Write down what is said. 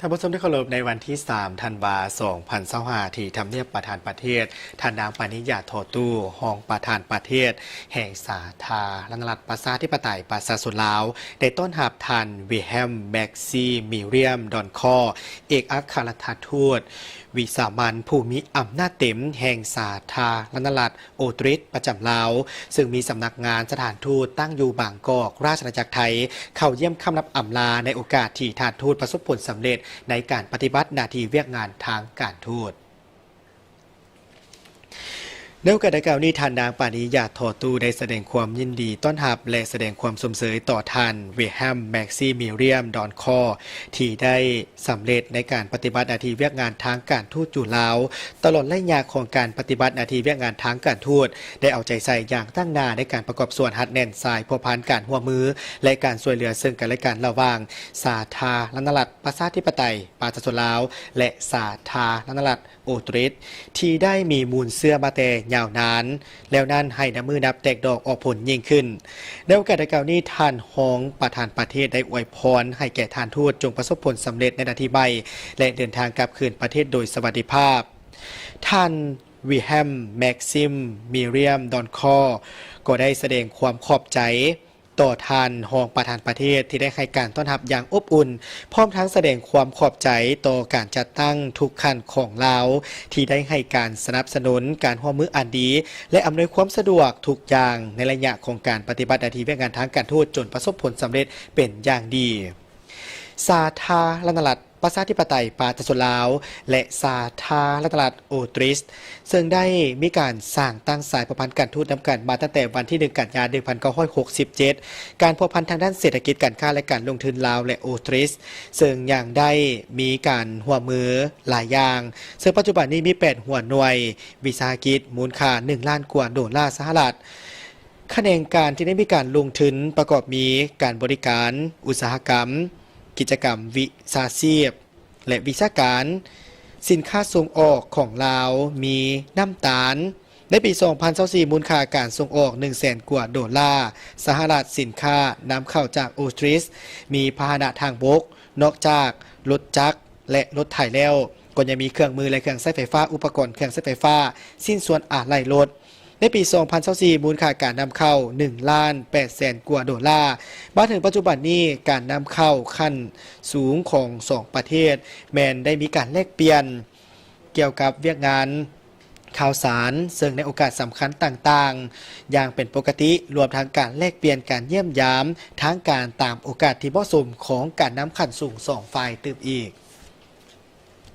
ທ່ານຜູ້ຊົມທີ່ເຄົາລົບ, ໃນວັນທີສາມ ທັນວາ ສອງພັນຊາວຫ້າ ທີ່ທຳນຽບປະທານປະເທດ, ທ່ານນາງ ປານິ ຢາທໍ່ຕູ້ ຮອງປະທານປະເທດແຫ່ງສາທາລະນະລັດປະຊາທິປະໄຕປະຊາຊົນລາວ ໄດ້ຕ້ອນຮັບທ່ານ ວິແຮມ ແມັກຊີມີຣຽມ ດອນຄໍ ເອກອັກຄະລັດຖະທູດວິສາມັນຜູ້ມີອຳນາດເຕັມແຫ່ງສາທາລະນະລັດ ໂອຕຣິດ ປະຈຳລາວ, ເຊິ່ງມີສຳນັກງານສະຖານທູດຕັ້ງຢູ່ບາງກອກ, ລາຊະອານາຈັກໄທ, ເຂົ້າຢ້ຽມຄ້ຳນັບອຳລາໃນໂອກາດທີ່ທ່ານທູດປະສົບຜົນສຳເລັດໃນການປະຕິບັດໜ້າທີ່ວຽກງານທາງການທູດ. ໃນໂອກາດດັ່ງກ່າວນີ້, ທ່ານນາງ ປານິ ຢາທໍ່ຕູ້ ໄດ້ສະແດງຄວາມຍິນດີຕ້ອນຮັບ ແລະ ສະແດງຄວາມຊົມເຊີຍຕໍ່ທ່ານ ວິແຮມ ແມັກຊີມີຣຽມ ດອນຄໍ ທີ່ໄດ້ ສຳເລັດໃນການປະຕິບັດໜ້າທີ່ວຽກງານທາງການທູດຢູ່ລາວ. ຕະຫຼອດໄລຍະຂອງການປະຕິບັດໜ້າທີ່ວຽກງານທາງການທູດ ໄດ້ເອົາໃຈໃສ່ຢ່າງຕັ້ງໜ້າໃນການປະກອບສ່ວນຮັດແໜ້ນສາຍພົວພັນການຮ່ວມມື ແລະ ການຊ່ວຍເຫຼືອເຊິ່ງກັນແລະກັນລະຫວ່າງສາທາລະນະລັດປະຊາທິປະໄຕປະຊາຊົນລາວ ແລະ ສາທາລະນະລັດ ໂອຕຣິດ ທີ່ໄດ້ມີມູນເຊື້ອມາແຕ່ຍາວນານ, ແລ້ວນັ້ນໃຫ້ນັບມື້ນັບແຕກດອກອອກຜົນຍິ່ງຂຶ້ນ. ໃນໂອກາດດັ່ງກ່າວນີ້, ທ່ານຮອງປະທານປະເທດໄດ້ອວຍພອນໃຫ້ແກ່ທ່ານທູດຈົ່ງປະສົບຜົນສຳເລັດໃນໜ້າທີ່ໃໝ່ ແລະ ເດີນທາງກັບຄືນປະເທດໂດຍສະຫວັດດີພາບ. ທ່ານ ວິແຮມ ແມັກຊີມີຣຽມ ດອນຄໍ ກໍໄດ້ສະແດງຄວາມຂອບໃຈ ຕໍ່ທ່ານຮອງປະທານປະເທດທີ່ໄດ້ໃຫ້ການຕ້ອນຮັບຢ່າງອົບອຸ່ນ, ພ້ອມທັງສະແດງຄວາມຂອບໃຈຕໍ່ການຈັດຕັ້ງທຸກຂັ້ນຂອງລາວ ທີ່ໄດ້ໃຫ້ການສະໜັບສະໜູນການຮ່ວມມືອັນດີ ແລະ ອຳນວຍຄວາມສະດວກທຸກຢ່າງໃນໄລຍະຂອງການປະຕິບັດໜ້າທີ່ວຽກງານທາງການທູດຈົນປະສົບຜົນສຳເລັດເປັນຢ່າງດີ. ສາທາລະນະລັດ ປະຊາທິປະໄຕປະຊາຊົນລາວ ແລະ ສາທາລະນະລັດໂອຕຣິສ ເຊິ່ງໄດ້ມີການສ້າງຕັ້ງສາຍພົວພັນການທູດນຳກັນມາຕັ້ງແຕ່ວັນທີໜຶ່ງ ກັນຍາ ໜຶ່ງພັນເກົ້າຮ້ອຍຫົກສິບເຈັດ. ການພົວພັນທາງດ້ານເສດຖະກິດ, ການຄ້າ ແລະ ການລົງທຶນລາວ ແລະ ໂອຕຣິສ ເຊິ່ງຍັງໄດ້ມີການຮ່ວມມືຫຼາຍຢ່າງ, ເຊິ່ງປັດຈຸບັນນີ້ມີແປດຫົວໜ່ວຍວິສາຫະກິດ ມູນຄ່າໜຶ່ງລ້ານກວ່າໂດລາສະຫະລັດ. ຂະແໜງການທີ່ໄດ້ມີການລົງທຶນປະກອບມີການບໍລິການ, ອຸດສາຫະກຳ, ກິດຈະກຳວິຊາຊີບ ແລະ ວິຊາການ. ສິນຄ້າສົ່ງອອກຂອງລາວມີນ້ຳຕານ. ໃນປີສອງພັນຊາວສີ່ ມູນຄ່າການສົ່ງອອກໜຶ່ງແສນກວ່າໂດລາສະຫະລັດ, ສິນຄ້ານຳເຂົ້າຈາກໂອຕຣິສ ມີພາຫະນະທາງບົກ, ນອກຈາກລົດຈັກ ແລະ ລົດໄຖແລ້ວ, ກໍຍັງມີເຄື່ອງມື ແລະ ເຄື່ອງໃຊ້ໄຟຟ້າ, ອຸປະກອນເຄື່ອງໃຊ້ໄຟຟ້າ, ຊິ້ນສ່ວນອາໄຫຼ່ລົດ. ໃນປີສອງພັນຊາວສີ່ ມູນຄ່າການນຳເຂົ້າໜຶ່ງລ້ານແປດແສນກວ່າໂດລາ. ມາເຖິງປັດຈຸບັນນີ້, ການນຳເຂົ້າຂັ້ນສູງຂອງສອງປະເທດ ແມ່ນໄດ້ມີການແລກປ່ຽນກ່ຽວກັບວຽກງານຂ່າວສານ, ເຊິ່ງໃນໂອກາດສຳຄັນຕ່າງໆຢ່າງເປັນປົກກະຕິ, ລວມທັງການແລກປ່ຽນການຢ້ຽມຢາມທາງການຕາມໂອກາດທີ່ເໝາະສົມຂອງການນຳຂັ້ນສູງສອງຝ່າຍຕື່ມອີກ.